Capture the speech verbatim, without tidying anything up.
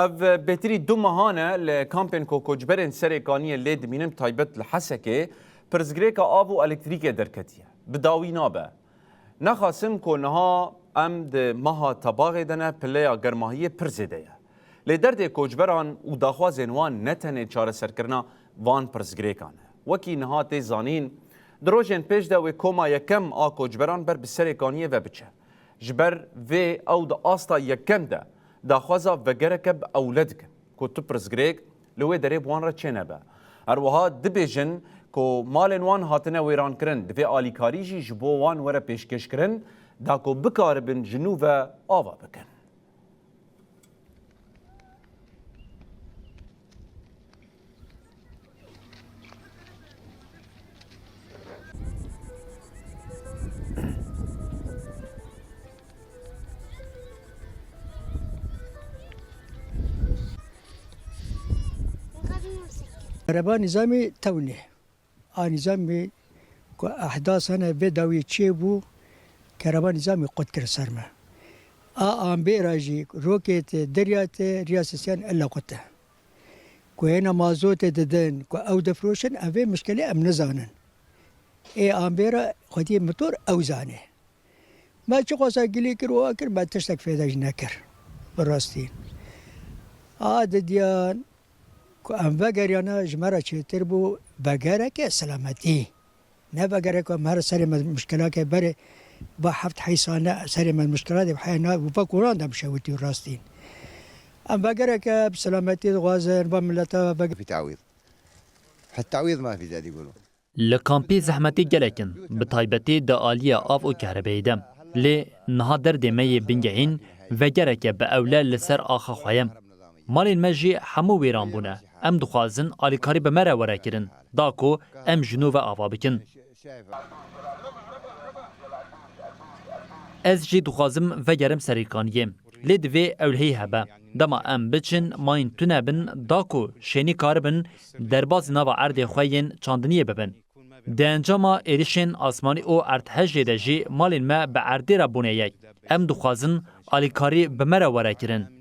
Ev bêtirî du mehan e li kampên ku koçberên Serê Kaniyê lê dimînin, taybet li Hesekê, pirsgirêka av û elektrîkê derketiye. Bi dawî nabe. Nexasim ku niha em di meha Tebaxê de ne, pileya germahiyê pir zêde ye. Lê derdê koçberan û daxwazên wan ne tenê çareserkirina van pirsgirêkan e. Wekî niha tê zanîn, di rojên pêş de wê koma yekem a koçberan ber bi Serê Kaniyê ve biçe. Ji ber vê ew di asta yekem de daxwaza vegereke bi ewle dikin, ku tu pirsgirêk li wê derê bi wan re çênebe. Her wiha dibêjin ku malên wan hatine wêrankirin, divê alîkarî jî ji bo wan were pêşkêşkirin, da ku bikaribin ji nû ve ava bikin. Kereba nîzamî tewnê. A nîzamî ku ehda sene vê dawî çêbû, kereba nîzamî qut kir ser me. A ambêra jî rokê te, derya te, riya sisiyan illa qut e. Ku hêna mazotê didin, ku ew difiroşin, ev vê mişkelê em nizanin. Ê ambêra xwediyê motor ew zanê. Me çiqasa gilî kir û a kir, me tiştek fêde jî nekir. Bi rastî. A didiyan ku em vegeriyana ji me re çêtir bû, vegereke selametî. Ne vegereke me re serê me mişkelake berê, ba heft heysa ne serê me mişkelatê bi heyna û va kuran de bişewitî rastîn. Em vegereke bi selametî dixwazin, va mileta vege- في تعويض. حتى تعويض ما في زاد يقولوا. Li kampê zehmetê gelek in, bi taybetî di aliyê av û kehrebeyê de. Lê niha derdê me yê bingehîn vegereke bi ewle li ser axa xwe ye. Malên me jî hemû wêran bûne. Em dixwazin alîkarî bi me re were kirin, da ku em ji nû ve ava bikin. Ez jî dixwazim vegerim Serêkaniyê. Lê divê ewlehî hebe. Dema em biçin, mayîn tune bin, da ku şênî karibin derbazî nava erdê xwe yên çandiniyê bibin. Di encama êrişên asmanî û erdhejê de jî malên me bi erdê re bûne yek. Em dixwazin alîkarî bi me re were kirin.